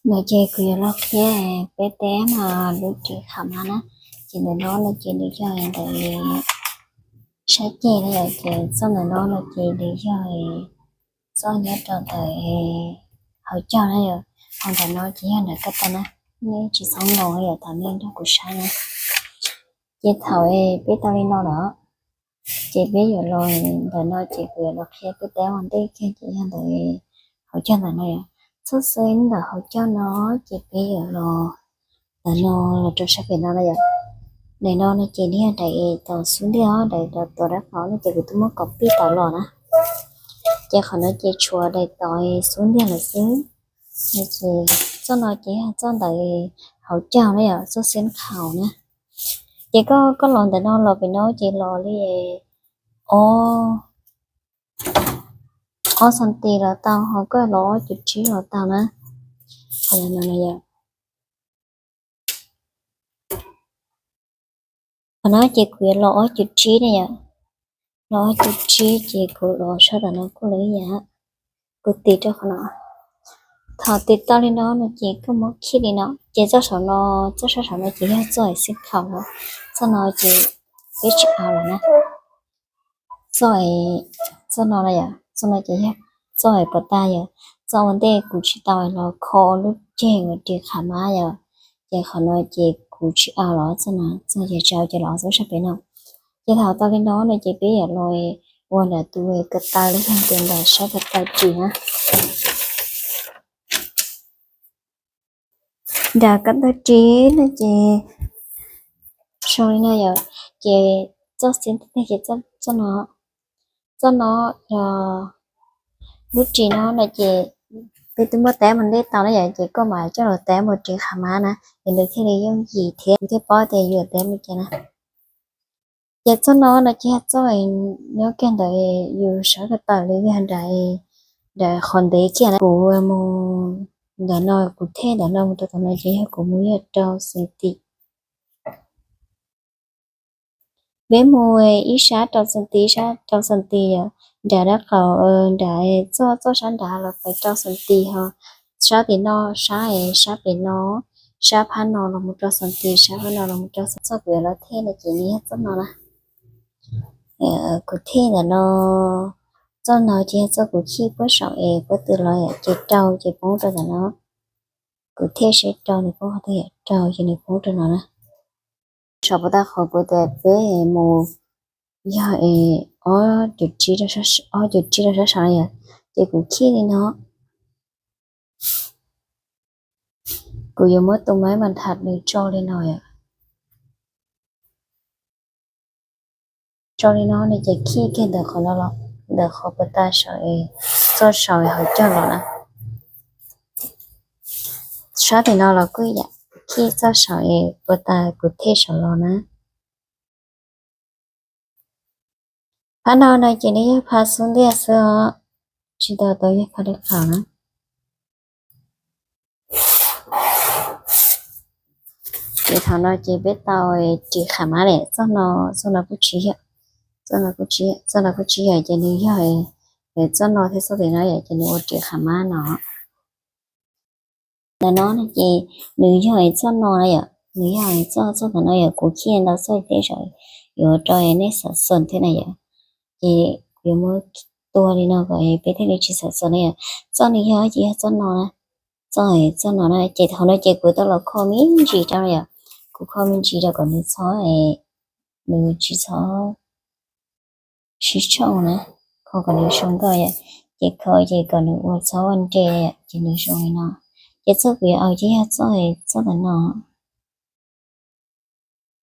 No ces kuv yuav los qhia peb teb mas lub ris khav mab na. Ces ntawm no no ces nws yog ntawm sab ceg na yom, ces txoj ntawm no no ces nws yog txoj nyob rau ntawm hauv caug na yom. Ho ntawm no ces yog ntawm ko taw na, nej tsis txhob nkaus yom, thov nej nrog kuv saib na. Ces thaum peb tau li no lawm, ces peb yuav los, ntawm no ces kuv yuav los qhia peb teb ua ntej kiag ces yog ntawm hauv caug ntawm no yom. Txoj xeeb ntawm hauv caug no ces peb yuav los ntawm no los rau sab pem no na yom. Ntawm no no ces nws yog daim tau xub ntiag, daim tau tuav dab qau no ces kuv twb muab copy tau los na. Ces qhov no ces tshuav daim tau xub ntiag lawm xwb. Ces txoj no ces yog txoj ntawm hauv caug na yom, txoj xeeb khaum na. Ces koj, koj los ntawm no los pem no ces los li ob, ob xanti los tau, ho koj los ob cuv tsib los tau na. Qhov no ces kuv yuav los ob cuv tsib ne yom. Los ob cuv tsib ces kuv los sab tom no kuj li ib yam. Kuv tis rau qhov no. Thaum tis tau li no no ces koj muab khij li no, ces txoj saum no, txoj sab saum no ces yog txoj xeeb khaum na. Txoj no ces peb tsis au lawm na. Txoj, txoj no na yom, txoj no ces yog txoj puas tas yom, txoj ua ntej kuv tsis tau los kho lub ceg uas ris khav mab yom. Ces qhov no ces kuv tsis au los txoj no, txoj ces tsis au ces los txoj sab pem no. Ces thaum tau li no no ces peb yuav los ua nram tus ko taw los yog tias nram sab ko taw ris na. Nram ko taw ris no ces zoo li no yom, ces txoj xeeb tiag tiag ces txoj no, txoj no yog lub ris no no ces peb twb muab teb mus ntej tau na yom, ces koj mam coj los teb mus ris khav mab na, es nws thiaj li yooj yim thiab yus thiaj paub tias yus teb mus cas na. Ces txoj no no ces yog txoj nyob kiag ntawm yus sawv ko taw los yog nram, nram qhov ntev kiag na. Kuv mus ntawm no, kuv thej ntawm no mus rau tom no ces yog kuv mus yog rau xees tim. Peb mus ib sab rau xees tim, ib sab rau xees tim yom, nram dab qaum, nram txoj, txoj sab nrad los peb rau xees tim ho sab tim no, sab, sab pem no, sab phab no los mus rau xees tim, sab phab no los mus rau xees tim. Txoj kuv yuav los thej no ces nws yog txoj no na. Kuv thej ntawm no, txoj no ces yog txoj kuv khij puag saum es puag tw los yom, ces rau ces poob rau ntawm no. Kuv thej seb rau nws poob qhov twg yom, rau ces nws poob rau no na. Saum puas tas qhov kuv tias peb mus yog es ob cuv tsib, ob cuv tsib rau sab saud no yom, ces kuv khij li no. Kuv yuav muab tus maib mas tham nws tso li no yom. Tso li no nws ces khij kiag ntawm qhov no los, ntawm qhov puas tas saum es txoj saud hauv caug los na. Sab tim no los kuj yam, khij txoj saud es puas tas kuv thej saud los na. Phab no no ces nws yog phab xub ntiag xwb os, tsis tau tau yog phab dab qaum na. Ces thaum no ces peb tau ris khav mab lawm, txoj no, txoj no kuj tsis yog, txoj no kuj tsis yog, txoj no kuj tsis yog ces nws yog, txoj no thiab txoj tim no yom ces nws ua ris khav mab no. Ntawm no no ces nws yog txoj no na yom, nws yog txoj, txoj ntawm no yom, kuv khij ntau txoj thiab tso, yuav rau nej xav xom thiab na yom. Ces kuv yuav muab tua li no kom peb thiaj li tsis xav xom na yom. Txoj nws yog ces yog txoj no na, txoj, txoj no na. Ces thaum no ces kuv tau los kho me ntsis rau na yom, kuv kho me ntsis rau kom nws txhob, nws tsis txhob sib tshooj na, kho kom nws zoo nkauj yom. Ces kho ces kom nws ua txhob ua nre yom, ces nws zoo li no. Ces txoj kuv yuav au ces yog txoj, txoj ntawm no.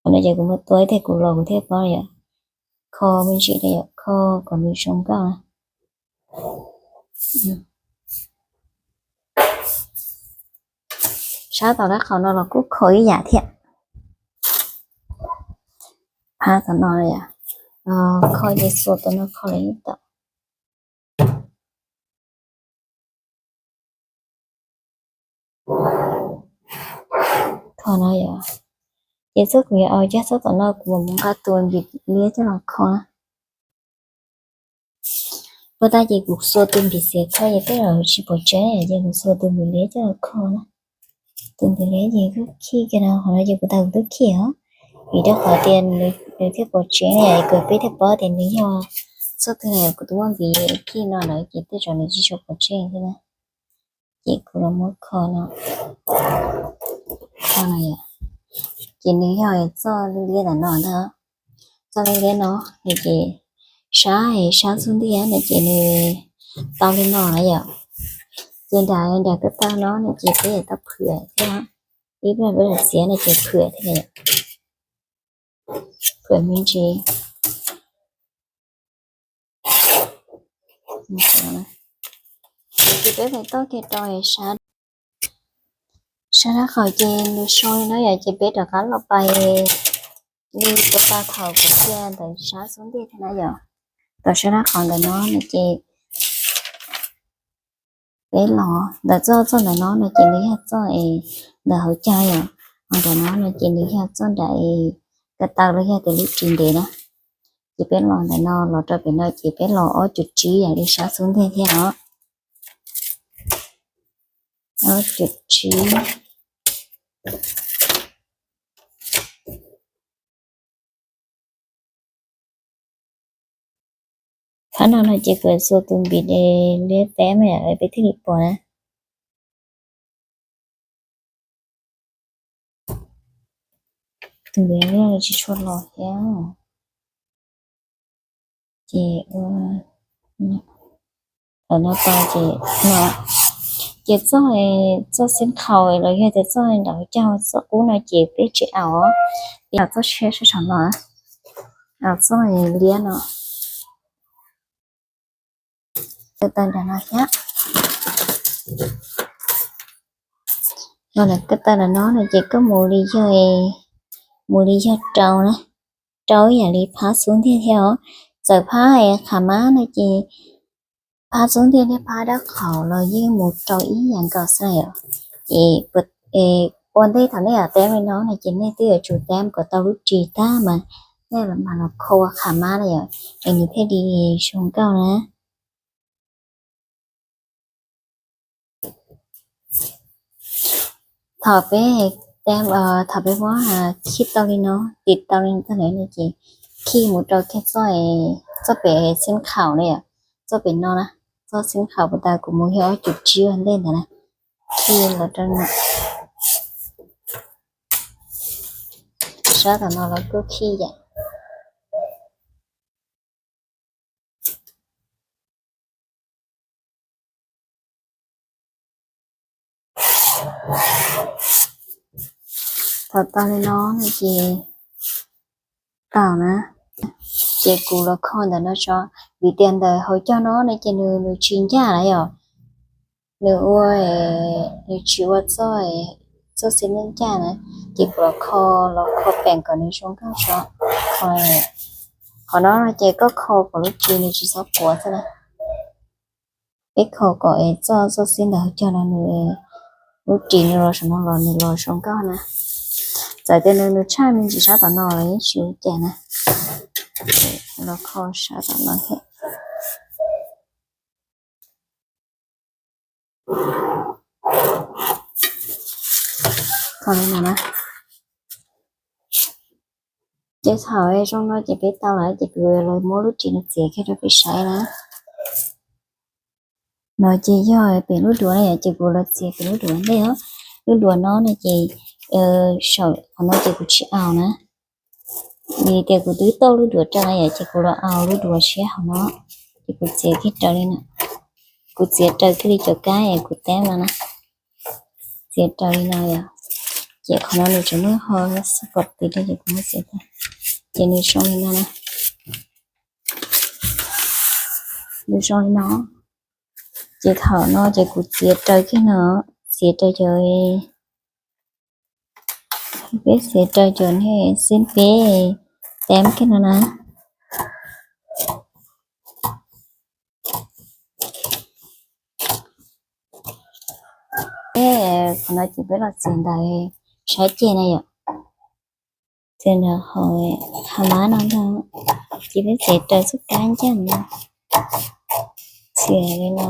Qhov no ces kuv muab tua ib teg kuv los kuv thiaj paub yom. Kho me ntsis rau yom, kho kom nws zoo nkauj na. Sab tom dab qaum no los kuj kho ib yam thiab. Phab tom no yom, kho ces xuas tom no kho los yeej tau. Kho no yom, ces txoj kuv yuav au coj txoj tom no kuv mam mus nqa tus npim liab coj los kho na. Puag ta ces kuv xuas tus npim xiav kho ces tej zaum tsis pom tseeb ces kuv xuas tus npim liab coj los kho na. Tus ntawd ces kuj khij kiag no, qhov no ces kuv tau kuv twb khij os, vim rau qhov tias nws thiaj pom tseeb no yom, kuv peb thiaj paub tias nws yog txoj twg na. Kuv tus muaj npiv khij no lawm ces tej zaum nws tsis tshua pom tseeb thiab na. Ces kuv los muab kho no, kho no yom, ces nws yog txoj liab liab ntawm no ntag. Txoj liab liab no, nws ces sab, sab xub ntiag no ces nws tau li no na yom. Ces nram, nram ko taw no no ces peb tau phwm thiab, ib pliag peb los txiav no ces phwm thiab, phwm me ntsis. Ces peb pais toj kiag rau sab, sab dab qhau ces nws zoo li no yom, ces peb rov qab los pais li ko taw thaum kuv txiav ntawm sab xub ntiag thiab na yom. Tom sab dab qau ntawm no no ces peb los ntawm txoj, txoj ntawm no no ces nws yog txoj es ntawm hauv caug yom, ho ntawm no no ces nws yog txoj nram ko taw los yog tias lub ris ntev na. Ces peb los ntawm no los rau pem no ces peb los ob cum tsib yam li sab xub ntiag thiab os. Ob cum tsib. Phab no no ces kuv xuas tus npiv de liab peb mas yom, peb thiaj li pom na. Tus npiv no tsis tshua los thiab. Ces ua thaum no tau ces no, ces txoj, txoj xeeb khaus los yog tias txoj nram hauv caug txoj qub no ces peb tsis aus, peb aus txoj tshiab sab saum no, aus txoj liab no. Taw nram no thiab. Los ntawm ko taw nram no no ces koj mus li yog, mus li yog rau na, rau ib yam li phab xub ntiag thiab os. Txawm phab qhov mab no ces, phab xub ntiag thiab phab dab qau los yeej mus rau ib yam nkaus xwb yom. Ces ua ntej thaum nej yuav teb li no no ces nej twb yuav tsum teb kom tau lub ris tag mas nej mam los kho qhov mab na yom, es nws thiaj li zoo nkauj na. Thaum peb, thaum peb muab khij tau li no, tiv tau li no tag lawm no ces khij mus rau kiag txoj, txoj pem xeeb khaus na yom, txoj pem no na, txoj xeeb khaus puas tas kuv mus yog ob cum tsib ua ntej ntawd na, khij los rau no. Sab tom no los kuj khij yam. Thaum tau li no no ces tau na, ces kuv los kho ntawm no tso, vim tias ntawm hauv caug no no ces nws, nws tsis ncaj lawm yom, nws ua, nws tsis ua txoj, txoj xeeb ncaj na, ces kuv los kho, los kho peem kom nws zoo nkauj tso. Qhov no no ces koj kho kom lub ris nws tsis txhob quav xwb na. Peb kho kom es txoj, txoj xeeb ntawm hauv caug no nws, lub ris nws los saum no los nws los zoo nkauj na. Txawm tias nws, nws tshaj me ntsis sab tom no los yeej tsis ua cas na. Los kho sab tom no thiab. Kho li no na. Ces thaum zoo no ces peb tau lawm ces kuv los muab lub ris no txiav kiag rau peb saib na. No ces yog pem lub duav na yom, ces kuv los txiav pem lub duav ntej os. Lub duav no no ces saum qhov no ces kuv tsis aus na, vim tias kuv twb tauj lub duav rau na yom, ces kuv los aus lub duav siab hauv no, ces kuv txiav kiag raws li no. Kuv txiav raws kiag li cov kab es kuv teb no na. Txiav raws li no yom, ces qhov no nws tseem muaj ho xab pom tis rau ces kuv muab txiav tag, ces nws zoo li no na. Nws zoo li no. Ces thaum no ces kuv txiav raws kiag no, txiav raws cov, peb txiav raws cov nej xib peb teb kiag no na. Qhov no ces peb los txiav ntawm sab ceg na yom, txiav ntawm hauv mab no ntag, ces peb txiav raws txoj kab ncaj no, txiav li no.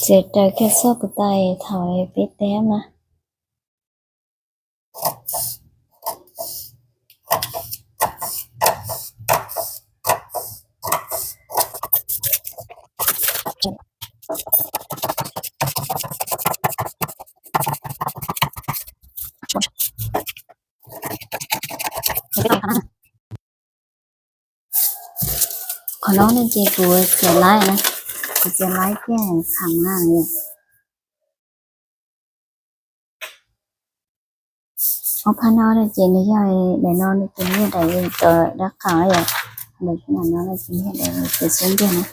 Ces raws kiag txoj puas tau thaum peb teb na. Qhov no no ces kuv txiav laib na, kuv txiav laib thiaj kham na. Ob phab no no ces nws yog, daim no no ces nws yog daim dab qaum, daim no no ces nws yog daim xub ntiag na.